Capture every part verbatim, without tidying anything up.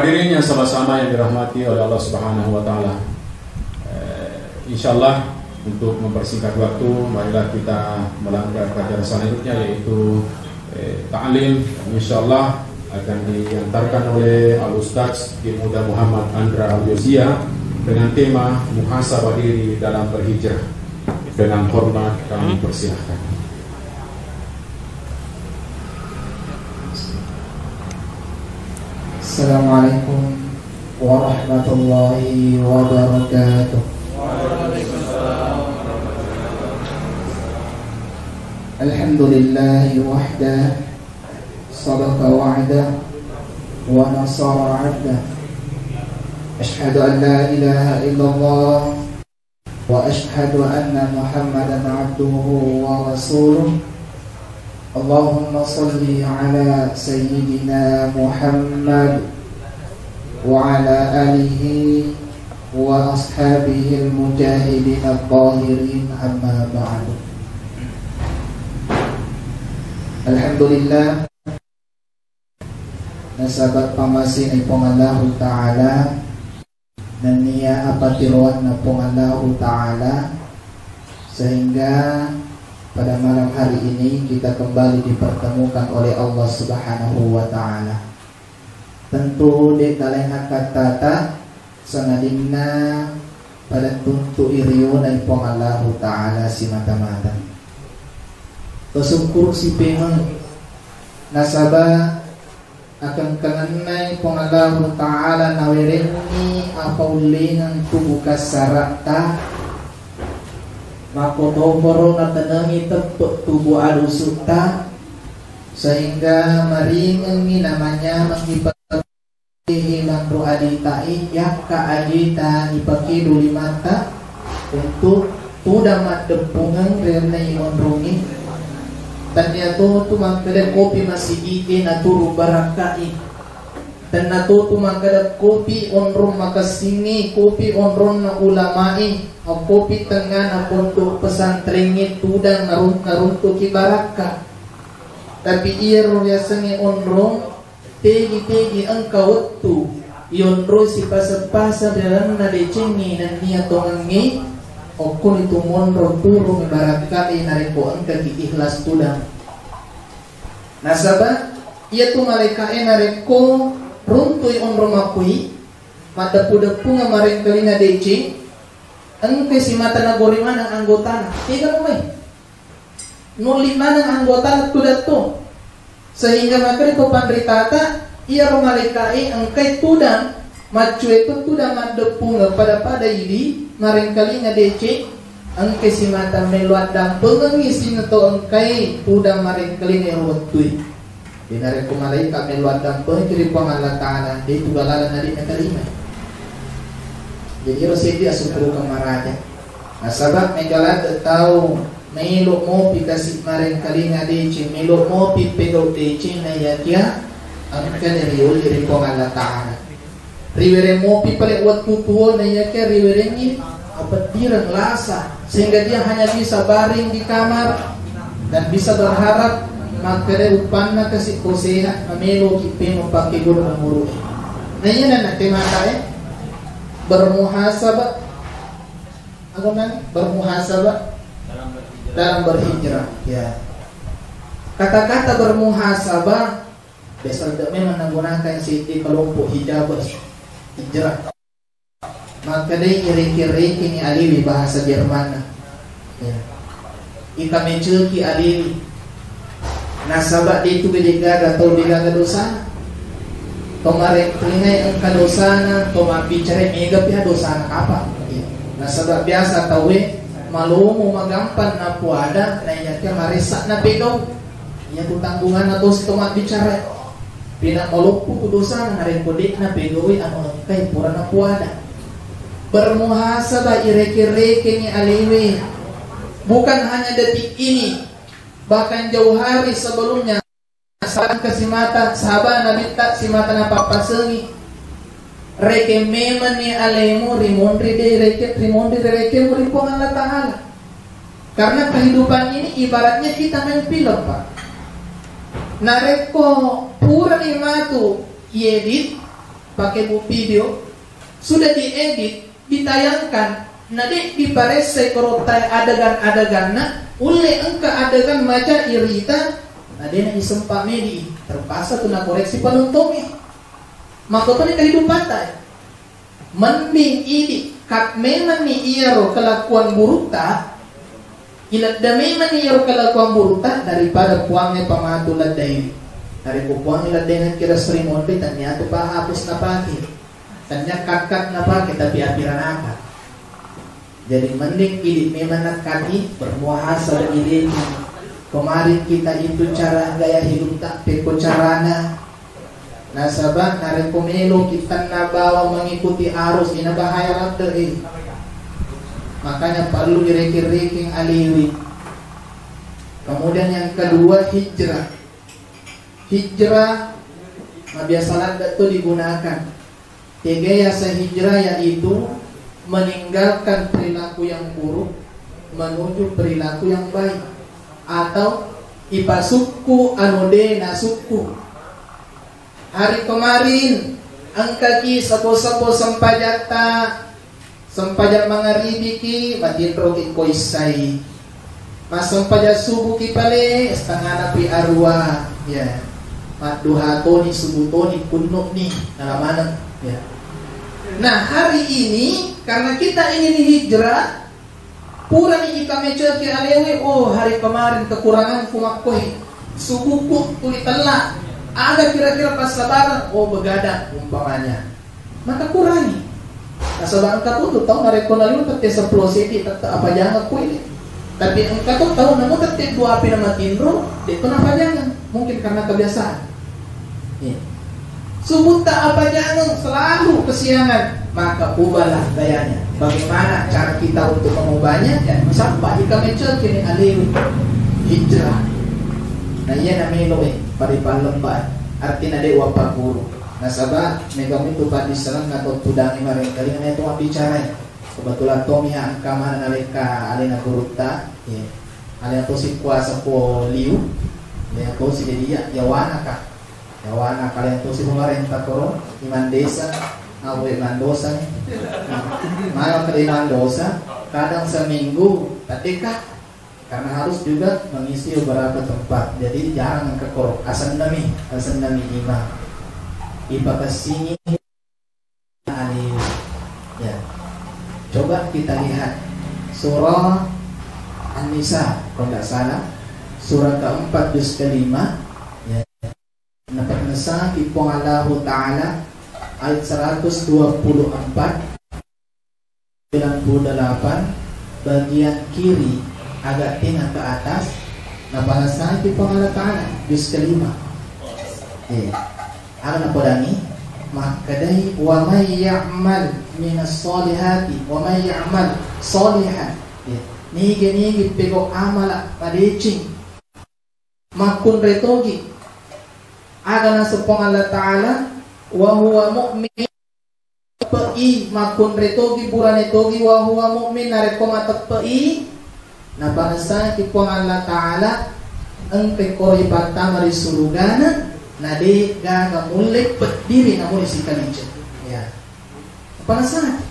Hadirin yang sama-sama yang dirahmati oleh Allah Subhanahu wa Ta'ala. Eh, insyaallah, untuk mempersingkat waktu, marilah kita melangkah ke acara selanjutnya, yaitu, eh, ta'lim. Insyaallah akan diantarkan oleh Al Ustaz Ki Muda Muhammad Andra Al Yozia dengan tema muhasabah diri dalam berhijrah. Dengan hormat kami persilahkan. السلام عليكم ورحمة الله وبركاته. الحمد لله وحده، صدق وعده، ونصر عبده. أشهد أن لا إله إلا الله، وأشهد أن محمدا عبده ورسوله. اللهم صل على سيدنا محمد وعلى آله وأصحابه المجاهدين الطاهرين، أما بعد. الحمد لله. Nasaba pammasena Puang Allahu Ta'ala, nennia apatiroanna Puang Allahu Ta'ala, sehingga pada malam hari ini kita kembali dipertemukan oleh Allah Subhanahu wa Ta'ala. Tentu de' nalaing akkattata, sangadinna pada tuntu'i riona Puang Allahu Ta'ala simata-mata. Bersyukur si pemeng nasaba akengkengennai Puang Allahu Ta'ala nawerengngi apaullengang tubuh kassara'ta, makkotoparo natenengi teppe' tubuh alusutta, sehingga maringengngi namanyamengngi Ihi lanro adita'i, yakka adita ipakedo limatta untuk tudang maddeppungeng ri lalenna onrongnge. Tennia to tu makkeda kopi masigi'e naturu barakka'i. Tenna to tu makkeda kopi onrong makessingnge, kopi onronna ulama'i, kopi tengngana pondok pesantrengnge tudang narun-, naruntuki barakka. Tapi iyaro riasengnge onrong, tegi-tegi engka wettu yonroi sipaseng-paseng ri lalenna decengnge nennia tongengnge, okkoni tu monro turung barakka'i narekko engkaki ikhlas tudang. Nasaba iyatu malaeka'e narekko runtui onrong makkui, maddeppu-deppungeng marengkalinga deceng, engkai simata nagori maneng anggotana, tega muwai. Nolli maneng anggotana tudang to. Sehingga makkeda to panritata, iyaro malaeka'e engkai tudang, maccue to tudang maddeppungeng pada-pada idi, marengkalinga deceng, engkai simata mello addampengengngi sininna to engkai tudang marengkalinga ero wettue. Jadi narekko malaeka mello addampengki ri Puang Allah Ta'ala, de' tu galala na de' natarima. Jadi ero seddi asukkurukeng maraja. Nasaba mega ladde tau melo mopi kasi marengkalinga deceng, melo mopi pegau deceng, naiyakia engkani riolli ri Puang Allah Ta'ala. Riwereng mopi pale wettu tuo, naiyakia riwerengngi apeddireng lasa, sehingga dia hanya bisa baring di kamar dan bisa berharap makkeda uppanna kasi ko sehat, mameloki pemeng pakkeguna umuru. Naiya nana temata e bermuhasabah. Apa namanya? Bermuhasabah dalam berhijrah. Ya. Kata-kata bermuhasabah biasa tidak memang menggunakan siti kelompok hijabers hijrah. Makkedai ireke-rekengi alewe bahasa Jermanna. Ya. Ika meceki alewe. Nasaba de' tu gede gaga tau de' gaga dosana. To marengkalingai engka dosana, to mabbicarai mega pia dosana apa? Iya. Nasaba biasa tauwe malomo magampang napuada, naiyakia maressa napegau. Iya tu tanggunganna tosi to mabbicara. Pina maloppu ku dosana narekko de' napegaui anu engkai pura napuada. Bermuhasabah ireke-rekengi alewe. Bukan hanya detik ini, bahkan jauh hari sebelumnya. Sangka simata, saba nabitta simata napappasengi. Reke memenni alemu rimonri de reke, rimonri de rekemu ri Puang Allah Ta'ala. Karena kehidupan ini ibaratnya kita main film, Pak. Narekko purani matu iedit, pakai bu video, sudah diedit, ditayangkan, na de' diparessai korotta adegan-adeganna, ulle engka adegan maja irita, na de' na disempa medi, terpaksa tu nakoreksi penontongnge. Makkotoni kehidupatta. Mending idi kat memanni iyaro kelakuan burukta, iladda memanni iyaro kelakuan burukta daripada puangnge pamatu laddaiwi. Narekko puangnge laddaiwi kira seri monri, tannia tu pahapus napake. Tannia kat-kat napake, tapi api ranaka. Jadi mending idi memang nakkati bermuhasabah dirimu. Kemarin kita itu cara gaya hidup tak peko carana. Nasaba narekko meloki tenna bawang mengikuti arus, ina bahaya ladde, eh. Makanya perlu direke-rekeng alewe. Kemudian yang kedua, hijrah. Hijrah, nah, biasa ladde tu digunakan. Tega yaseng hijrah, yaitu meninggalkan perilaku yang buruk menuju perilaku yang baik, atau ipasukku anu de nasukku. Hari kemarin engkaki sebo-sebo sempajatta, sempajang mangaribiki, matinroki ko issai. Massempajang subuhki pale, setengah napi arua, ya. Madduha toni, subuh toni, kunnu'ni, nala maneng, ya. Nah, hari ini karena kita ingin hijrah, purani ikameceki alewe, oh, hari kemarin kekuranganku makkoe, subuhku tuli tella, ada kira-kira passabareng, oh, begadang umpamanya. Maka kurangi. Nasaba engka tu tau narekko naliu tette seppulo seddi tette apajangeng kuwi. Tapi engka tu tau namo tette dua api namatinro, de' tu napajangeng. Mungkin karena kebiasaan. Iya. Subuhta apajangeng selalu kesiangan, maka ubahlah gayanya. Bagaimana cara kita untuk mengubahnya? Ya, sampai kita mencet kini alewe hijrah. Nah, iya namelo, eh, paripallemba. Artinya de' wapaguru. Nasaba mega mutu paddissengenna tau tudangi marengkalinga na to mabbicarai. Kebetulan to miha engka maneng nalekka alena gurutta, ya. Alena tosi kuasa ko liu, alena tosi jadi ya, yawana ka. Yawana ka alena tosi pemerintah koro, imam desa, awe mandosa. Malah ke imam dosa, kadang seminggu, tadeka. Karena harus juga mengisi beberapa tempat. Jadi jarang engka koro. Asennami, asennami imam. Ipakessingi alewe. Ya. Coba kita lihat surah An-Nisa, kalau tidak salah, surah keempat juz kelima. Ya. Napennessaki Puang Allahu Ta'ala ayat seratus dua puluh empat, sembilan puluh delapan, bagian kiri agak tengah ke atas, napennessaki Puang Allah Ta'ala juz kelima. Eh, ada napodangi? Makkedai, "Wa may ya'mal minas solihati, wa may ya'mal solihan." Eh, nigi-nigi pegau amala madeceng. Makkunrai togi. Aga naseng Puang Allah Ta'ala, wa huwa mu'min, teppe'i, makkunrai togi, burane togi, wa huwa mu'min, narekko mateppe'i, napennessaki Puang Allah Ta'ala, engkai koro ipattama ri surugana, na de gaga mulle peddiri namuni sikaliceng. Ya. Napennessaki.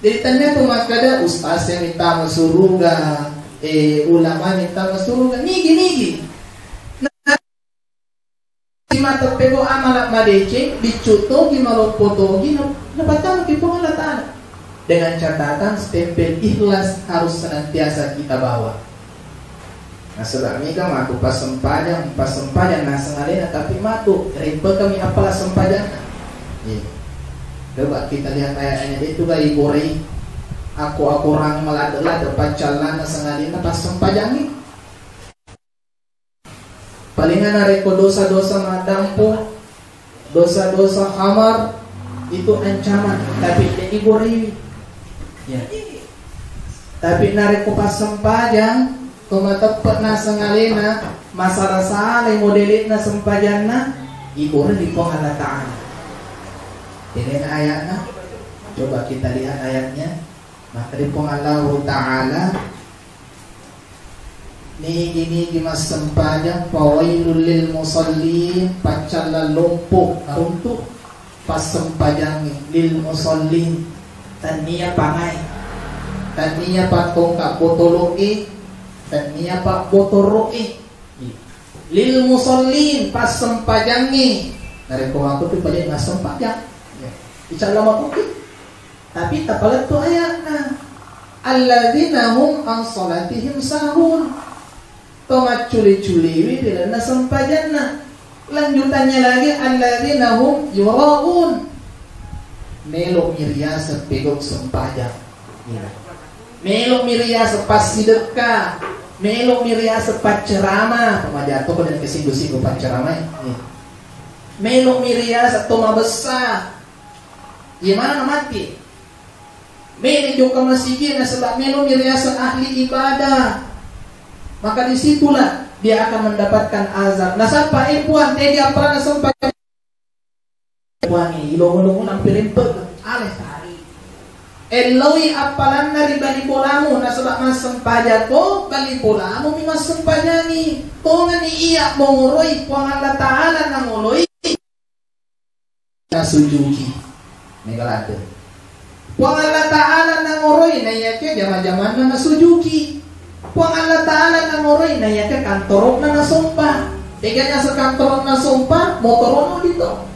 Jadi, tania tu makkeda, ustaz yang minta suruga, eh, ulama minta suruga, nigi-nigi. Nah, si mateppego amala madeceng, biccu togi, maloppo togi, na, napattama ki Puang Allah Ta'ala. Dengan catatan, stempel ikhlas harus senantiasa kita bawa. Nasaba mega matu passempajang, passempajang naseng alena, tapi matu rimpekami appala sempajanna. Iya. Coba kita lihat ayatnya, de tu ga iborei ako-akorang maladde-ladde paccallang naseng alena passempajangngi. Palingan narekko dosa-dosa maddampo, dosa-dosa khamar itu ancaman, tapi de iboreiwi. Ya. Tapi narekko passempajang, to mateppe naseng alena, masala-salai modele'na sempajanna, iborei ri Puang Allah Ta'ala. Tegana ayatna? Coba kita lihat ayatnya. Makkeda Puang Allahu Ta'ala, nigi-nigi massempajang, fawailul lil musallin, paccallang lompo, naruntu. Passempajangnge lil musallin, tania pangae, tania pattongka botolo'e, tania pabbotoro'e. Lil musallin, passempajangnge. Narekko makkutu pale massempajang. Ya. Icalla makoki. Tapi tapalettu ayatna. Alladzina hum an salatihim sahun. To maccule-culewi ri lalenna sempajanna. Lanjutannya lagi, alladzina hum yuraun. Melo mi riaseng pegau sempajang. Iya. Melo mi riaseng passidekka. Melo mi riaseng paccerama. Pemaja to ko dan kesinggu-singgu paccerama. Iya. Melo mi riaseng to mabessa. Iya mana mati? Mele jokka masigi nasaba melo mi riaseng ahli ibadah. Maka disitulah dia akan mendapatkan azab. Nasaba, eh, Puang, tegi appalanna sempa-, Puang, eh, ilongo-longo nampi rempet. Aleh tari. Elloi appalanna ri bali bolamu, nasaba massempajako bali bolamu mi massempajangi. Tongani iya mongoroi Puang Allah Ta'ala nangoloi nasujuki. Mega ladde. Puang Allah Ta'ala nangoroi naiyake jama-jamanna nasujuki. Puang Allah Ta'ala nangoroi naiyake kantoro'na nasompa. Tega naseng kantoro'na sompa, motoro'na dito.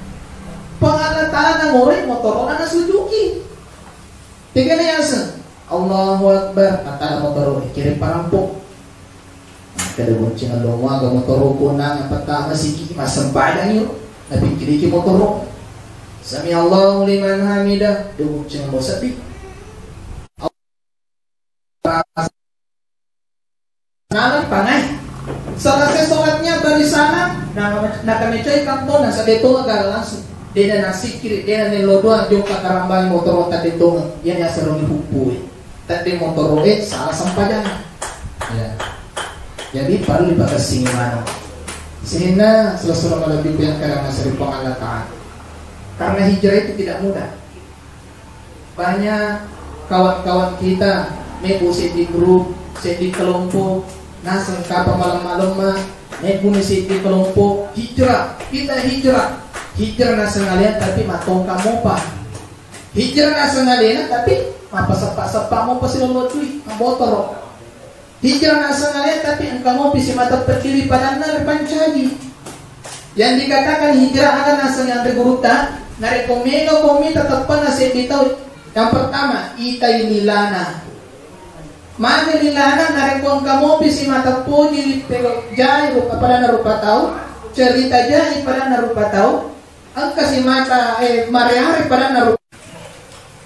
Puang Allah Ta'ala nangoroi motoro'na nasujuki. Tega naseng Allahu Akbar, matana motoro, kirim parampok. Kada bonceng lo muaga motoro konang, pertama siki massempajang iro, napikkiriki motoro. Sami Allahu liman hamidah, do bonceng lo seddi. Salam pangai. Selesai sholatnya bari salam, na, nakamecai kampong, na sade to agak langsung. Dena nasikiri, dena nello doang, jokka karambai motoro tade to, yang asal ni hupui. Tedde motoro'e salah sempajang. Ya. Jadi perlu dipakessingi maneng. Sehingga selesai malebbi yang karena seri Puang Allah Ta'ala. Karena hijrah itu tidak mudah. Banyak kawan-kawan kita, mebu seddi grup, seddi kelompok, naseng kapa malam-malam mah, mebu ni seddi kelompok, hijrah, kita hijrah. Hijrah naseng alian tapi matongka mopa. Hijrah naseng alena, tapi mappaseppa-seppa mopa silollo dui, mabotoro. Hijrah naseng alena, tapi engka mopi simata pediri padanna ripancaji. Yang dikatakan hijrah aga naseng anre gurutta, narekko mega komi teteppa na seddi tau. Yang pertama, itai lilana. Magi lilana, narekko engka mopi simata poji pelo jai rupa padanna rupa tau, cerita jai padanna rupa tau, Engka simata, eh, mareare padanna ru-,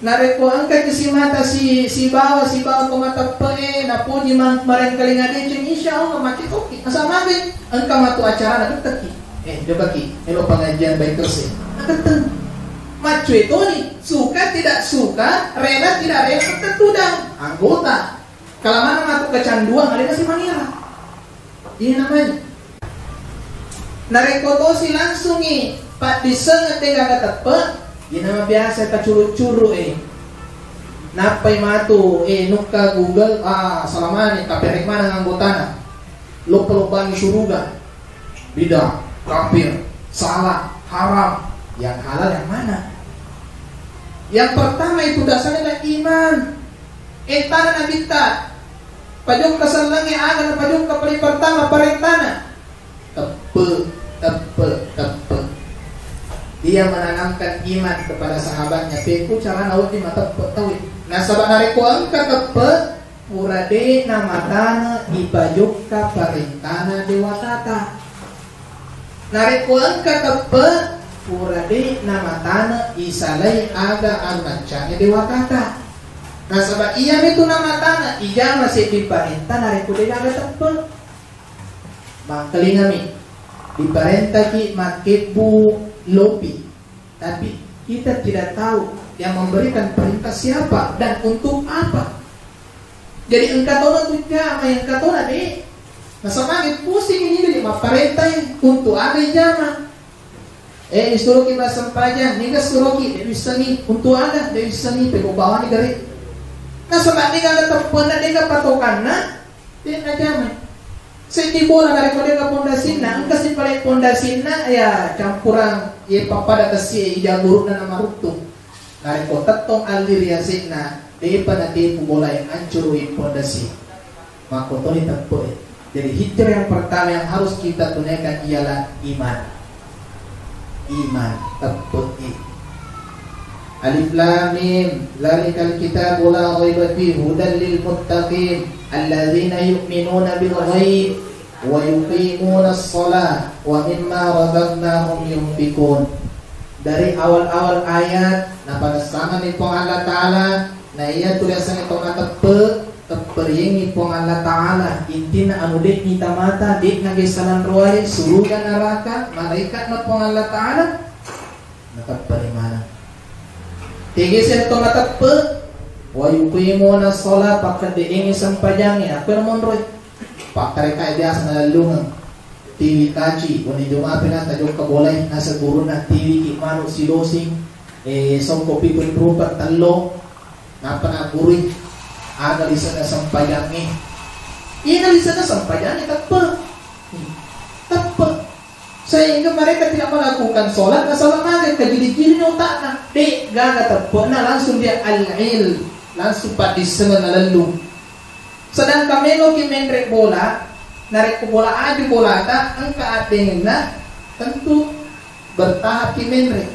narekko engka ki simata si, sibawa, sibawa ko mateppe'e, napoji mang-, marengkalinga deceng, insya Allah mati toki. Asa mage, engka matu acarana getteki. Eh, jokaki, elo pengajian baik terus ya. Nagetteng. Maccue toni, suka tidak suka, rela tidak rela, tetap tudang anggota. Kalamana matu kecanduan, ada masih mangira. Iya namanya. Narekko tosi langsungi paddissengeng de gaga teppe, iya nama biasa kacuru-curu e. Nappai matu, eh, nukka Google, ah, salamane, kaperek maneng anggotana. Loppa-loppangi suruga. Bid'ah, kafir, salah, haram. Yang halal yang mana? Yang pertama itu dasarnya adalah iman. Eh, tana nabitta. Pajokka sellengnge aga napajokka paling pertama parentana. Teppe, teppe, teppe. Dia menanamkan iman kepada sahabatnya. Pekku carana wedding mateppe tauwe. Nasaba narekko engka teppe, pura de namatane ipajokka parentana dewatata. Narekko engka teppe, pura de namatane isalai aga anu naccange dewatata. Nasaba iyamitu namatane ijama seddi parenta narekko de gaga teppe. Mangkalingami, diparentaki makkebbu lopi, tapi kita tidak tahu yang memberikan perintah siapa dan untuk apa. Jadi engka tona tu jama, engka tona de. Nasaba pusing ini jadi mapparentai untuk aga ijama. Eh, disuruhki massempajang, niga suruhki, de wissengi, untuk aga, de wissengi, peko bawani gare. Nasaba niga ada teppenna, niga patokanna, de najama. Seddi bola narekko de ga pondasinna, engka si pale pondasinna, ya campurang Iye pappada kessie ija gurunna namaruttung. Narekko tettong alli ri ase'na, depa natepu bolae, ancuru'i pondasi. Makkotoni teppe'e. Jadi hijrah yang pertama yang harus kita tunaikan ialah iman. Iman, teppe'i. Alif Lam Mim, dzalikal kitabu la raiba fihi hudan lil muttaqin, alladzina yu'minuna bil ghaib wa yuqimunas shalah wa mimma razaqnahum yunfiqun. Dari awal-awal ayat, napanessangani Puang Allah Ta'ala, na iya tu riasengnge to mateppe, tepperiengngi Puang Allah Ta'ala, intinna anu de'ni tamata, de'na gesalan roae, suruga naraka, malaikatna Puang Allah Ta'ala, natepperi maneng. Tegese to mateppe, wa yuqimuna shalah, pakkedde'engngi sempajangnge, apa monroi? Pakkarekae biasa nalellungeng. Tiwi kaci, wenni Jumape na tajokka bolai, naseng gurunna tiwiki manu silosing, eh, songko pitu rupa tello, nappa naggurui, aga lisenna sempajangnge. Ina lisenna sempajangnge teppe. Teppe. Sehingga mereka tidak melakukan sholat, nasaba maga kajili-jilini otakna. De, gaga teppe'na, langsung dia al-il, langsung paddissengeng nalellung. Sedangkan meloki menre bola, narekko bola aju bolata, engka addengenna, tentu bertahap ki menre.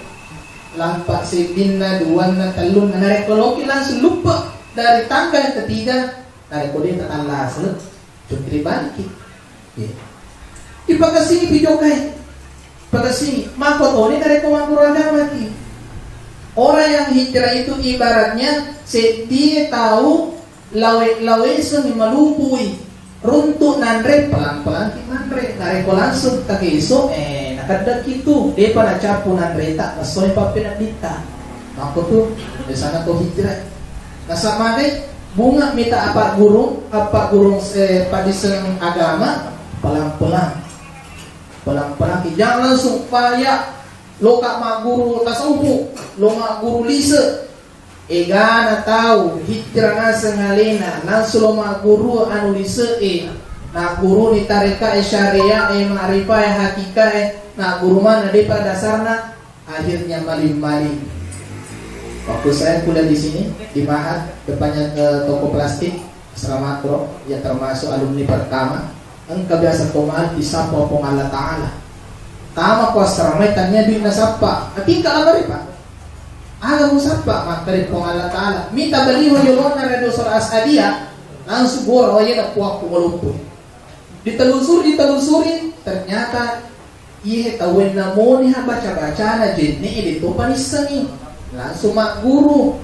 Lampa seddinna, duanna, tellunna, narekko loki langsung luppe dari tangga yang ketiga, narekko de tatallase, cungkiri balik ki. Iya. Ipakessingi pi jokkai. Pakessingi. Makkotoni narekko magguru agamaki. Orang yang hijrah itu ibaratnya seddie tau lawe-, lawesengi malupui. Runtu nanre, pelang-pelang ki manre. Narekko langsung takeso, eh, nakeddaki tu. Depa nacappu nanreta, nessoi pappenedditta. Makko tu, biasana to hijrah. Nasaba magai, bunga mita apa gurung, apa gurung, eh, paddisseng agama, pelang-pelang. Pelang-pelang ki. Jangan langsung, paya, loka magguru tasawuf, lo magguru lise. Egana tau, hijrah naseng alena, langsung lo magguru anu lise e. Nagguruni tareka e, syariat e, ma'rifah e, hakika e, nagguru mana depa dasarna, akhirnya maling-maling. Waktu saya kuliah di sini, di Mahat, depannya, eh, toko plastik, Asrama Makro, ya termasuk alumni pertama, engka biasa to mati sappa Puang Allah Ta'ala. Tama ko asrama, tania duit nasappa. Atingka lamari, Pak. Aga musappa, makkeda Puang Allah Ta'ala. Mita baliho yolona Radio Suara As'adiyah, langsung gora wayena puakku maloppo. Ditelusuri, ditelusuri, ternyata iye tauwenna moniha baca-bacana jenne e de to panissengi. Langsung magguru,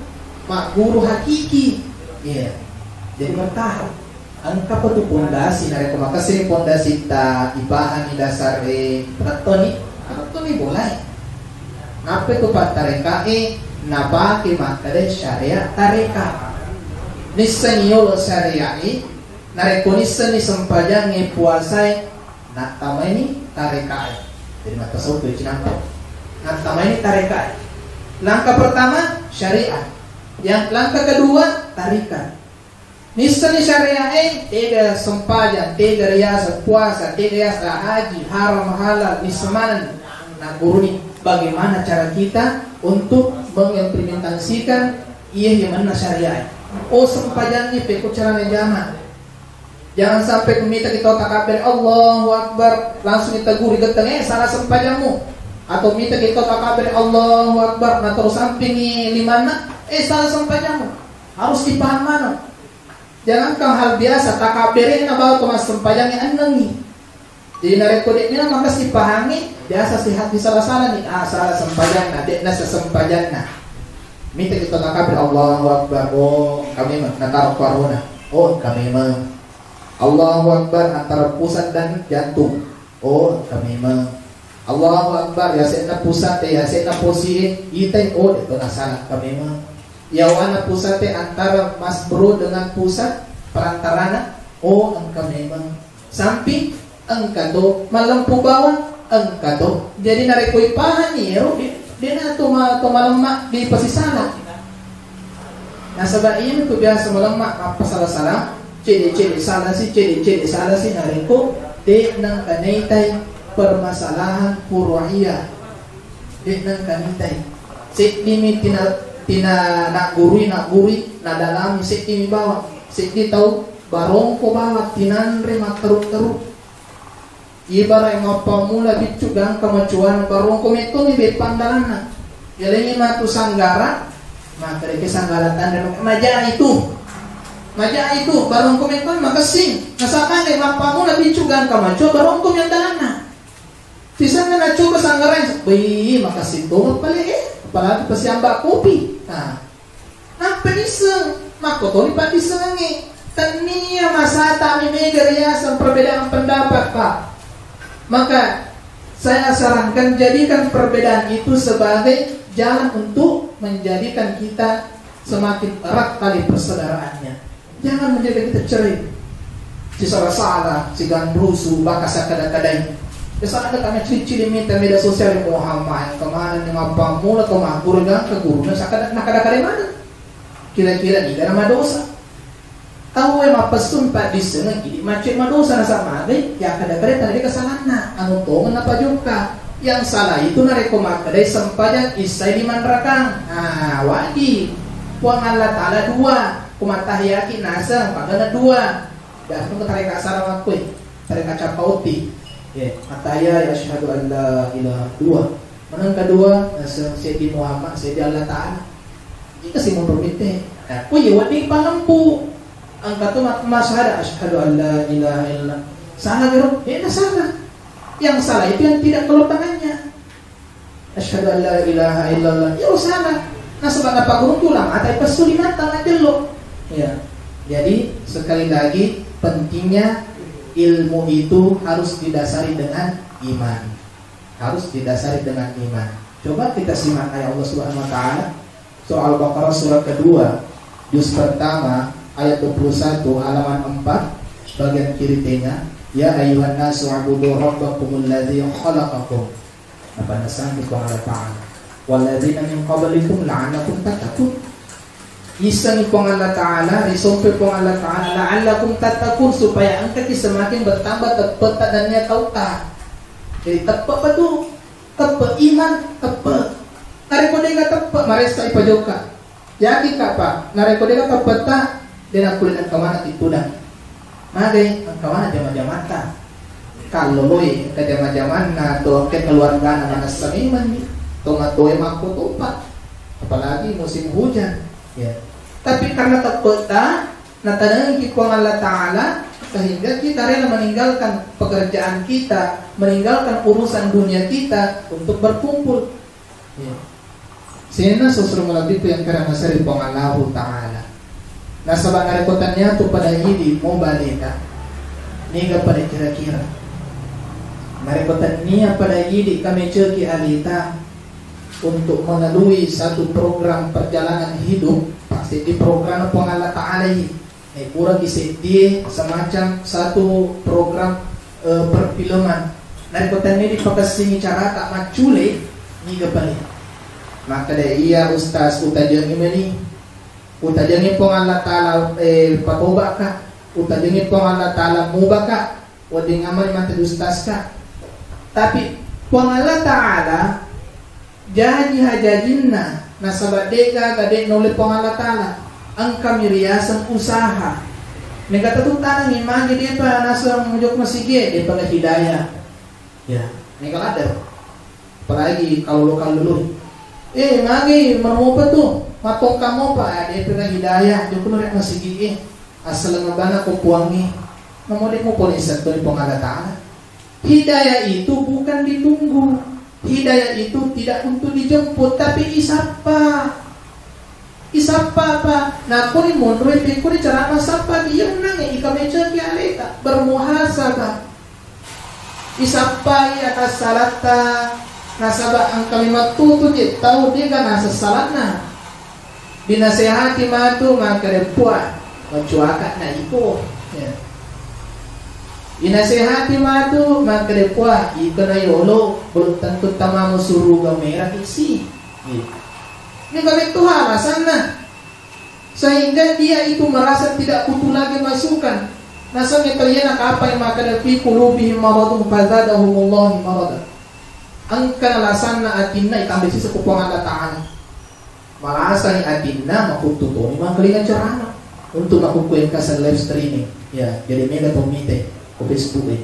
magguru hakiki. Iya. Jadi bertahap. Engka pa tu pondasi, narekko makessing pondasi ta ipahami dasar e, tettoni, tettoni bolai. Nappe tu pattareka e, napake makkeda syariat tareka. Nissengi yolo syariat e, narekko nissenni sempajangnge, puasae, nattamaini tarekae. Jadi mattasautu cinampa. Nattamaini tarekae. Langkah pertama, syariat. Yang langkah kedua, tarikat. Nissenni syariae, tega sempajang, tega riaseng puasa, tega yasa haji, haram halal, nissemaneng. Nagguruni bagaimana cara kita untuk mengimplementasikan iya yang mana syariae. Oh, sempajangnge pekko carana jama. Jangan sampai mita kita takabbere, Allahu Akbar, langsung kita guri getteng, eh, salah sempajammu. Atau mita kita takabbere, Allahu Akbar, na terus sampingi limanna, eh, salah sempajammu. Harus dipaham mana. Jangankan hal biasa, takabberena bawang to massempajangnge ennengi. Jadi narekko de'na maka sipahangi, biasa sihat disala-salani, ah, salah sempajanna, de'na sesempajanna. Mita kita takabbere, Allahu Akbar, oh, kami nataro kuarona, oh, kami Allahu Akbar antara pusat dan jantung. Oh, engka memang. Allahu Akbar, yasenna pusat e, yasenna posi e, itai, oh, de'to nasala, engka memang. Yawana pusat e antara mas bro dengan pusat perantarana, oh, engka memang. Samping, engka to, mallempu bawang, engka to. Jadi narekko ipahanni ero, de', de'na to ma-, to malemma dipasisala. Nasaba iyami tu biasa malemma mappasala-sala, cede-cede salasi, cede-cede salasi, narekko de' nengka naitai permasalahan furu'iyah. De' nengka nitai. Seddimi tina, tina naggurui, naggurui, nadalami seddimi bawang. Seddi tau barongko bawang tinanre matteru-teru. Ibarai mappammula biccu gangka macuana barongko mettomi beppa andalanna. Yalengi matu sanggara, maka deke sanggara tanre maja itu. Maja itu barongko mettomi makessing. Nasaba de' mappammula biccu gangka macua barongko mi andalanna. Sisenna nacoba sanggarai, wih, makessing tongeng pale, eh, apalagi pasiamba kopi. Nah, nappa nisseng, makkotoni paddissengengnge. Tennia masatami mega riaseng perbedaan pendapat, Pak. Maka saya sarankan jadikan perbedaan itu sebagai jalan untuk menjadikan kita semakin erat tali persaudaraannya. Jangan menjadikan kita cerai. Si sala-sala, si ganrusu, baka sakada-kadai. Biasa ada kami cili-cili minta media sosial, Muhammad, kemana ni mappammula, kemana guru dan ke guru, nah sakada, nah kada-kadai mana? Kira-kira ni dalam dosa. Tau e mappessu paddissengeng, idi macet madosa nasaba magai, ya kada-kadai tadi kesalanna, anu tongen apa jokka. Yang salah itu narekko makkedai sempajang isai lima rakang. Ah, wajib. Puang Allah Ta'ala dua. Ko mattahiyaki naseng, pagana dua. Biasa ko tareka asara makkoi, tareka cappa otti. Ya, attahiyat, ya, asyhadu an la ilaha, dua. Menang kedua, naseng seddi Muhammad, seddi Allah Ta'ala. Jika si mundur mitte, ya, ko iya wedding palempu. Engka tu mat-, masahada, asyhadu an la ilaha illa. Salah garo, ya, salah. Yang salah itu yang tidak keluar tangannya. Asyhadu an la ilaha illallah. Iya salah. Nasaba napaggurung tu ulama, tapi pesu di mata majello. Ya. Jadi sekali lagi pentingnya ilmu itu harus didasari dengan iman. Harus didasari dengan iman. Coba kita simak ayat Allah Subhanahu wa taala. Surah Al-Baqarah, surah kedua, juz pertama, ayat dua puluh satu, halaman empat, bagian kiri tengah. Ya ayyuhan nasu ubudu rabbakumul ladzi khalaqakum. Apa nasangi Puang Allah Ta'ala? Walladzina min qablikum la'allakum tattaqun. Isengi Puang Allah Ta'ala, risompe Puang Allah Ta'ala, la'allakum tattaqun, supaya engkaki semakin bertambah teppetta nennia tauta. Jadi teppe pa tu? Teppe iman, teppe. Narekko dega teppe, maressa ipajokka. Yakin ka, Pak, narekko dega teppetta, de nakkulle engka mana tittudang. Magai engka mana jama-jamatta. Kalloloi engka jama-jamanna, to engka keluargana manessa memang ni. To matoe makko topa. Apalagi musim hujan. Ya. Tapi karena teppetta, natanengiki Puang Allah Ta'ala, sehingga kita rela meninggalkan pekerjaan kita, meninggalkan urusan dunia kita untuk berkumpul. Ya. Sininna susu malebbiku yang karamaseri Puang Allahu Ta'ala. Nasaba narekko tania tu pada idi mo baleta, niga pada kira-kira. Narekko tania pada idi kameceki alita untuk melalui satu program perjalanan hidup, pasti di program Puang Allah Ta'ala ini. Eh, puraki seddie semacam satu program, eh, perfilman. Narekko tenni dipakessingi carata maccule, niga pale. Makkeda, "Iya, Ustaz, utajengi meni. Utajengi Puang Allah Ta'ala, eh, patobaka. Utajengi Puang Allah Ta'ala mubaka." Wedding amani mate di ustazka. Tapi Puang Allah Ta'ala jaji hajajinna, nasaba de'gaga de naulle Puang Allah Ta'ala. Engkami riaseng usaha. Mega tetu tanengi magi depa naseng mujok masigi, depa ga hidayah. Ya, mega ladder. Apalagi kalau lokal dulu. Eh, magi meropa tu, matongka mopa, eh, depa ga hidayah, jokno rek masigi, eh. Assaleng bana ko Puangnge, namo de mupo nissentu'i Puang Allah Ta'ala. Hidayah itu bukan ditunggu. Hidayah itu tidak untuk dijemput, tapi isappa. Isappa apa? Nakuni monroi, pikkuni cara massappa, iyennangnge ikameceki aleta, bermuhasabah. Isappai atas salatta, nasaba engkami mattutu je tau dega naseng salanna. Dinasehati matu makkeda, "Puang, macuaka na iko." Ya. Dinasehati matu makkeda, "Puang, iko na yolo, belum tentu tamamu suruga merah isi." Ya. Ini kami tuha alasanna. Sehingga dia itu merasa tidak butuh lagi masukan. Nasengnge tau iyana kapang makkeda, "Fi qulubihim maradun fazadahumullahu marada." Engka nalasanna atinna itambai siseng ku Puang Allah Ta'ala. Malasani atinna, makuttu toni mangkalinga carana untuk makkukkuengka live streaming. Ya, jadi mega to mite ko Facebook e.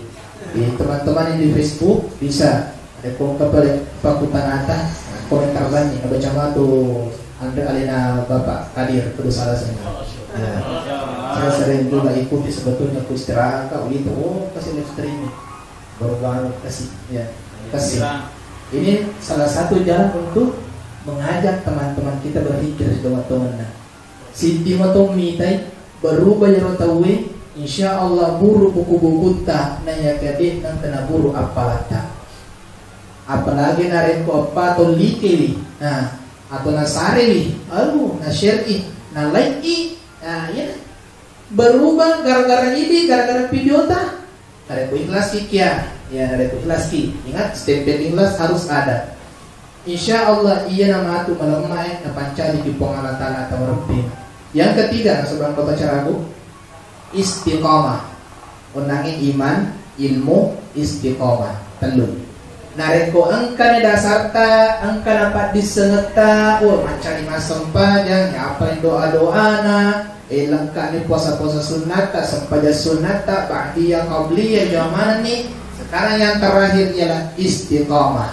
Jadi teman-teman yang di Facebook bisa ada kongka pale pakutanata, komentar banni, nabaca matu Andre alena Bapak Kadir, kudu salah saya. Ya. Saya sering juga ikuti sebetulnya ku istirahat, kau itu, oh, kasih live streaming. Baru-baru kasih, ya, kasih. Ini salah satu jalan untuk mengajak teman-teman kita berpikir di teman-teman. Nah, Siti mato mitai berubah iyaro tauwe, insya Allah buru buku-bukutta, na iya kade nang kena buru appalatta. Apalagi narekko appa to likewi, nah, atau nasarewi, aduh, na share i, na like i, nah, iya. Berubah gara-gara ini, gara-gara video ta. Narekko ikhlas ki kia, ya, narekko ikhlas ki. Ingat, stempel ikhlas harus ada. Insya Allah, iya namatu malemma e, napancadi ki Puang Allah Ta'ala atau Rabbi. Yang ketiga, nasabang kota caragu, istiqamah. Onnangi iman, ilmu, istiqamah. Tellu. Narekko engkani dasarta, engka napaddissengetta, oh, mancari massempajang, yappai doa-doana, eh, lengkani puasa-puasa sunnatta, sempajang sunnatta, ba'diyah, qabliyah, jamanenni. Sekarang yang terakhir ialah istiqamah.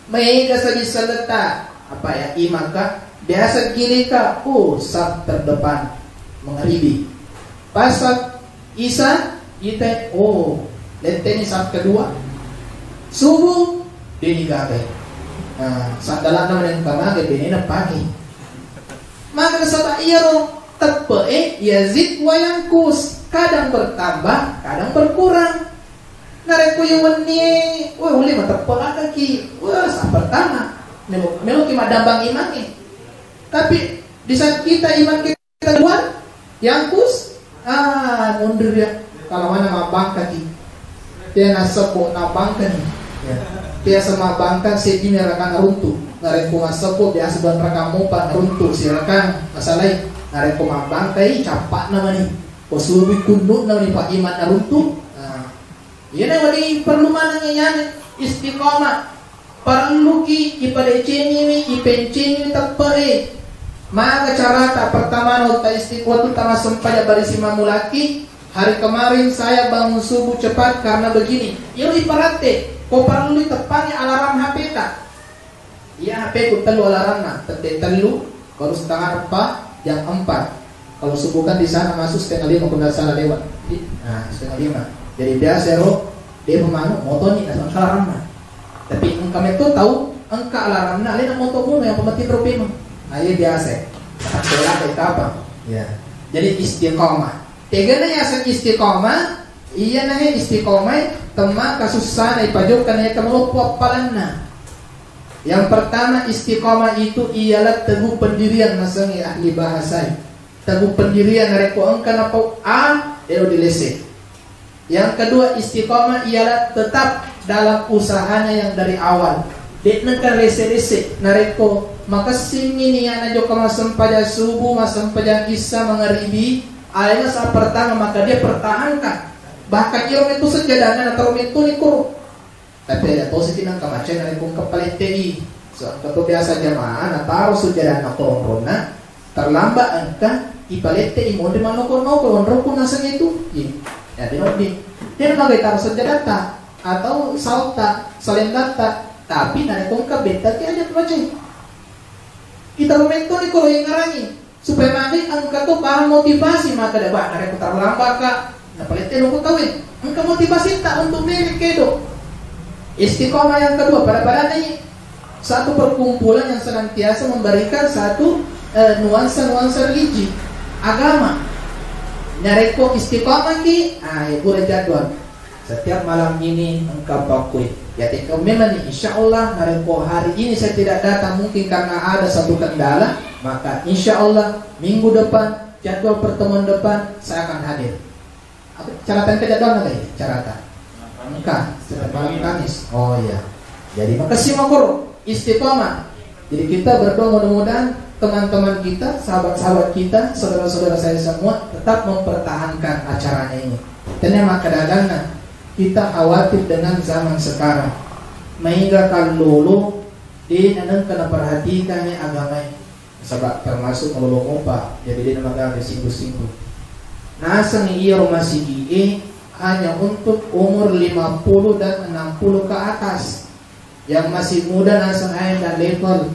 Maega saji selletta, apa ya, imanka, biasa gilika, oh, saf terdepan, mengeribi. Pas saf Isa, ita, oh, letteni saf kedua. Subuh, deni gagai. Nah, sandalana meneng kamage, benena pagi. Maka nasaba iyaro teppe'e yazid wa yanqus, kadang bertambah, kadang berkurang. Narekko iya wennie, weh, uli mateppe akaki, weh, saf pertama. Melo, meloki maddambang imangnge. Tapi di saat kita iman kita Kedua, yanqus, ah, mundur ya. Kalau mana mabbangkaki. Dia nasebbo nabbangkani. Ya. Biasa mabbangka seddi mi rakang runtu. Narekko massebbo biasa dua rakang mopa runtu sirakang masalai. Narekko mabbangkai cappa'na mani. Ko subui kunnu'na mani, Pak, imanna runtu. Nah. Iyana wedding perlu maneng iyana istiqamah. Parelluki ipadecengiwi, ipencengiwi teppe'e. Maga carata? Pertama, no ta isti-, wettu tamassempajang barisi mammulaki. Hari kemarin saya bangun subuh cepat karena begini. Iyaro iparatte, ko parellu teppangi alarm H P ta. Iya, H P ku tellu alarmna, tette tellu, baru setengah empat, jam empat. Kalau subuh kan di sana masuk setengah lima, kalau nggak salah lewat. Nah, setengah lima. Jadi biasa ro, dia pemanu, motoni, nah, sama alarmna. Tapi engka metto tahu, engka alarmna, alena moto muno yang pematin ro pemang. Nah, iya biasa. Tapi kalau ada apa? Ya. Jadi istiqamah. Tegana yaseng istiqamah, iyanahe istiqamah, temma kasussana ipajokka na yata maloppo appalanna. Yang pertama, istiqamah itu ialah teguh pendirian, nasengnge ahli bahasa. Teguh pendirian, narekko engka napau A, ero dilese. Yang kedua, istiqamah ialah tetap dalam usahanya yang dari awal. De'na engka lese-lese, narekko makessingngi niatna jokka massempajang subuh, massempajang isya, mangaribi, alena saat pertama, maka dia pertahankan. Bahkan iro metu sejadana, nataro metu ni kuro. Tapi ada tosi ki nangka macai narekko engka palette'i. So, engka to biasa jamaah nataro sujjadanna ko onronna, terlambat engka ipalette'i monri mannoko-noko, onrokku naseng itu. Iya. Ya, di Robbi. Dia magai taro sujjadatta atau salta, salendatta. Tapi narekko engka bettaki aja tu macai. Kita rumetto ni kalau yang ngarangi. Supaya magi engka to barang motivasi, maka da ba, narekko terlambat ka, napalette loko tauwe. Engka motivasi ta untuk mele kedo. Istiqomah yang kedua, pada-pada ni satu perkumpulan yang senantiasa memberikan satu, eh, nuansa-nuansa religi, agama. Narekko istiqomah ki, ah, ya pura jadwal. Setiap malam ini engka pakkui. Ya, teka memang ni, insya Allah, narekko hari ini saya tidak datang, mungkin karena ada satu kendala, maka insya Allah minggu depan, jadwal pertemuan depan, saya akan hadir. Apa, carata engka jadwal nagai? Carata. Engka, setiap malam Kamis. Oh iya. Jadi, makasih makoro. Istiqomah. Jadi kita berdoa mudah-mudahan teman-teman kita, sahabat-sahabat kita, saudara-saudara saya semua tetap mempertahankan acaranya ini. Tenang maka dagangan, kita khawatir dengan zaman sekarang. Maega kallolo, de' nanengka naperhatikangngi agamae. Nasaba termasuk malolo mopa, jadi de' namagaga singgu-singgu. Nasengngi iyaro masigi'e hanya untuk umur lima puluh dan enam puluh ke atas. Yang masih muda naseng ae dan level.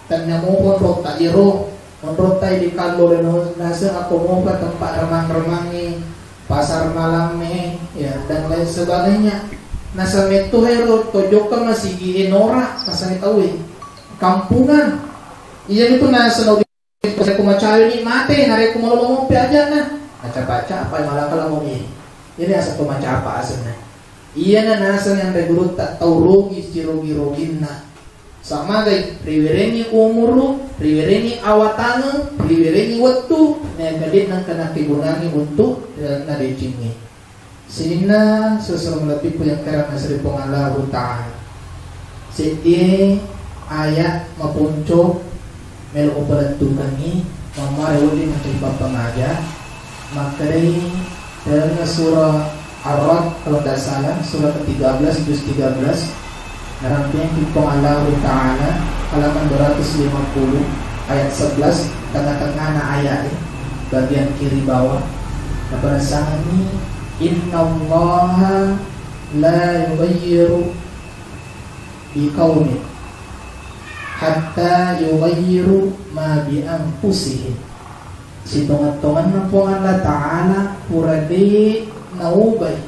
Tennia mopa onrotta iro, onrotta idi kallolo naseng akko mopa tempat remang-remangnge, pasar malamme, ya, dan lain sebagainya. Naseng metto ero to jokka masigi'e nora, naseng tauwe. Kampungan. Iyanitu naseng narekko macaweni mate, narekko malolo mopi ajana. Acapa-capai malaka lamomi. Iyani aseng to macapa asenna. Iyana naseng anre gurutta tau rugi sirugi-ruginna. Samagai riwerengngi umuru, riwerengngi awatangeng, riwerengngi wettu, naega de' nengka nakkegunangngi untuk rilalenna decengnge. Sininna susu malebbiku yang kara nasri Puang Allahu Ta'ala. Seddie ayat maponco melo upalettukengngi, mammare wedding mancari pappangaja, makkedai dalam surah Ar-Ra'd, kalau tidak salah, surah ketiga belas, juz tiga belas, narampingki Puang Allahu Ta'ala, halaman dua ratus lima puluh, ayat sebelas, tengah-tengahna ayat, eh, bagian kiri bawah. Napenasangenni, "Innallaha la yughayyiru biqaumin hatta yughayyiru ma bi anfusihim." Sitongeng-tongenna Puang Allah Ta'ala pura de' naubai,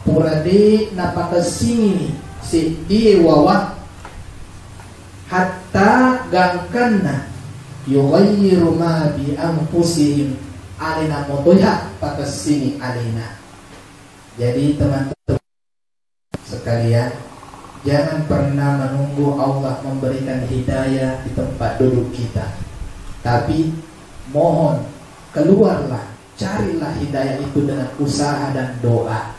pura de' napakessingiwi seddie wawa, hatta gangkanna yughayyiru ma bi anfusihim, alena motoiha pakessingi alena. Jadi teman-teman sekalian, jangan pernah menunggu Allah memberikan hidayah di tempat duduk kita. Tapi mohon, keluarlah, carilah hidayah itu dengan usaha dan doa.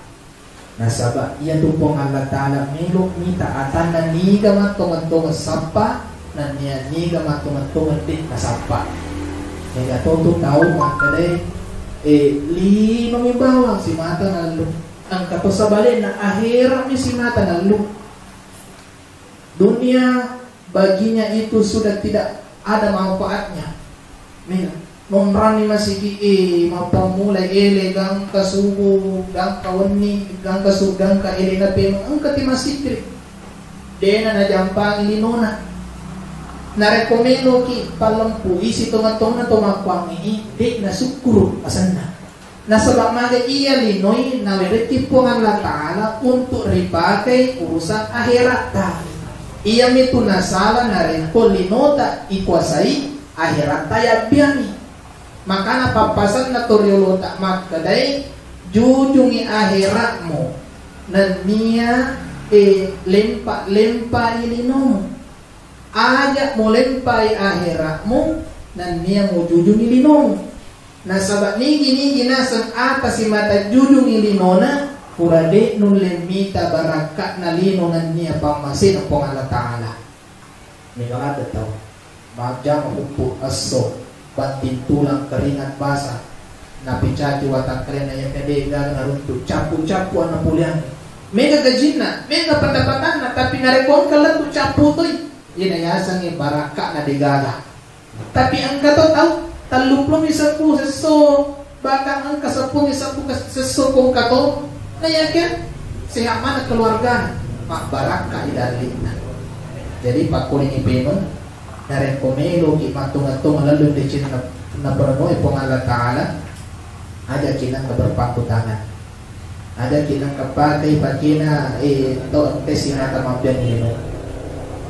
Nasaba iyatu Puang Allah Ta'ala melo mita atanna niga mattongeng-tongeng sappa, nennia niga mattongeng-tongeng de' nasappa. Mega to tu tau makkedai, eh, linomi bawang simata nallu. Engka to sebaliknya, akhiratmi simata nallu. Dunia baginya itu sudah tidak ada manfaatnya. Mega, monranni masigi, eh, mappammulai ele gangka subuh, gangka wenni, gangka su-, gangka elena pemeng, engka ti masikri. De'na najampangi linona. Narekko meloki pallempui sitongeng-tongeng to makkuangngi, de' nasukkuru asenna. Nasaba maga iya linoi nawerekki Puang Allah Ta'ala untuk ripakai urusan akheratta. Iyamitu nasala narekko linota ikuasai, akheratta yabbiangi. Makana pappasenna to riolota makkedai, jujungi akheratmu, nennia, eh, lempa-lempai linomu. Aja mulempai akheratmu, nennia mujujungi linomu. Nasaba nigi-nigi naseng ata simata jujungi linona, pura de' nulle mita barakka'na lino nennia pammasena Puang Allah Ta'ala. Mega ladde tau majjama huppu esso, banting tulang, keringat basah, napicaji watakkalena, iya de' gaga naruntu, cappu-cappu anna puliang. Mega gajinna, mega pendapatanna, tapi narekko engka lettu cappu toi, iyana yasengnge barakka'na de' gaga. Tapi engka to tau telluppulo mi sebbu sesso, bahkan engka seppulo mi sebbu ke-, sesso ko engka to. Nah, iya kan? Sehat mana keluarga? Mabbarakka idallinna. Jadi pakkulingi pemeng, narekko meloki mattonga-tonga lalu decenna naperenoi Puang Allah Ta'ala, aja kinang berpangku tangan. Aja kinang kepakai pakena, eh, to ente simata mabbiang lino.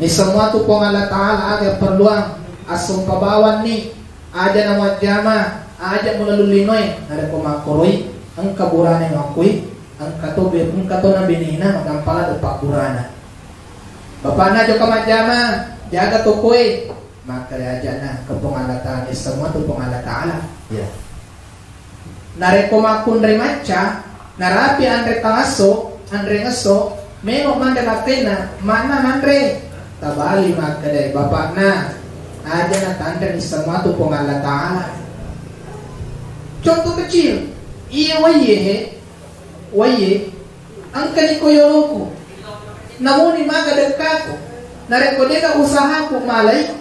Ni semua tu Puang Allah Ta'ala aga perluang, assompa bawanni, aja na majjama, aja mulalu linoe, narekko makkoroi, engka burane makkui, engka to be-, engka to na benena, magampala de' pabburana. Bapakna jokka majjama, jaga tokoe, makkeda ajana ke Puang Allah Ta'ala, ni semua tu Puang Allah Ta'ala. Ya. Narekko makkunrai macca, narapi anre tangasso, anre ngesso, melo manre lakkainna, manna manre. Tabali makkedai bapakna, aja natanre ni semua tu Puang Allah Ta'ala. Contoh kecil, iya waiye he, waiye, engkani ko yoloku. Namuni maka dekkaku, narekko deka usahaku malai,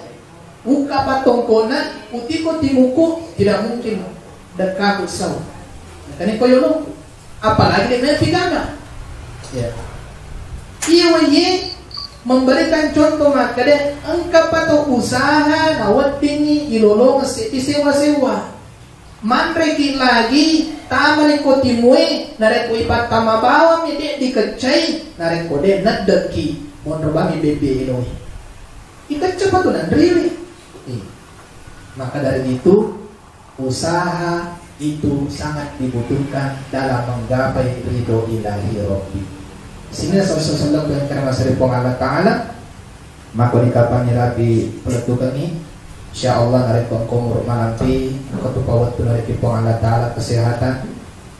ukka pattongkona, utiko timuku, tidak mungkin dekkaku sau. Makanya koyoloku. Apalagi de' mepi gaga. Ya. Iya, waiye memberikan contoh makkeda, engka pato usaha naweddingi ilolongeng seddi sewa-sewa. Manreki lagi, tamani ko timue, narekko ipattama bawang mi de' dikeccai, narekko de' neddekki, monro bami bebbe eloi. Ikecca patu nanriwi. Iya. Maka dari itu, usaha itu sangat dibutuhkan dalam menggapai ridho ilahi Rabbi. Sehingga Rasulullah sallallahu alaihi wasallam yang karena masih Puang Allah Ta'ala, maka dikapangi rapi pelettukangi. Insya Allah narekko engka umur malampi, engka tu pawettu narekki Puang Allah Ta'ala kesehatan.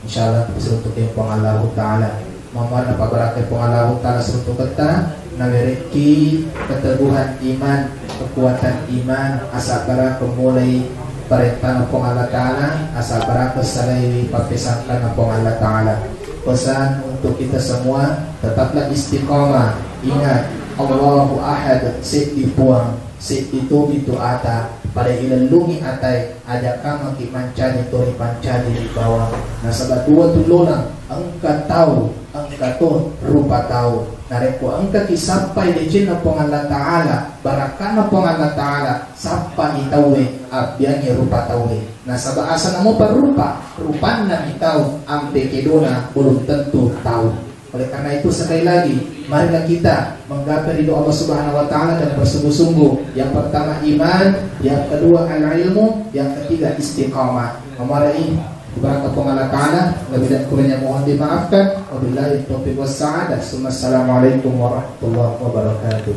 Insya Allah, siruntuki Puang Allahu Ta'ala. Mamuarna pabarakai Puang Allahu Ta'ala siruntuketta, nawerekki keteguhan iman, kekuatan iman, asabbaraka mulai perintahna Puang Allah Ta'ala, asabbaraka salaiwi pappesangkanna Puang Allah Ta'ala. Pesan untuk kita semua, tetaplah istiqamah. Ingat, Allahu Ahad, seddi Puang, seddi topi tu ata, pada ilellungi atae, aja kamaki mancaji to ripancaji ri bawang. Nasaba dua tullona, engka tau, engka to rupa tau. Narekko engkaki sappai decenna Puang Allah Ta'ala, barakkana Puang Allah Ta'ala, sappai tauwe, abbiangngi rupa tauwe. Nasaba asana mopa rupa, rupanna mi tau, ampe kedona belum tentu tau. Oleh karena itu, sekali lagi, marilah kita menggapai ridho Allah Subhanahu wa Ta'ala dengan bersungguh-sungguh. Yang pertama iman, yang kedua al-ilmu, yang ketiga istiqamah. Mamarai, baraka Puang Allah Ta'ala, lebih dan kurangnya mohon dimaafkan. Wabillahi taufiq wassa'adah. Assalamualaikum warahmatullahi wabarakatuh.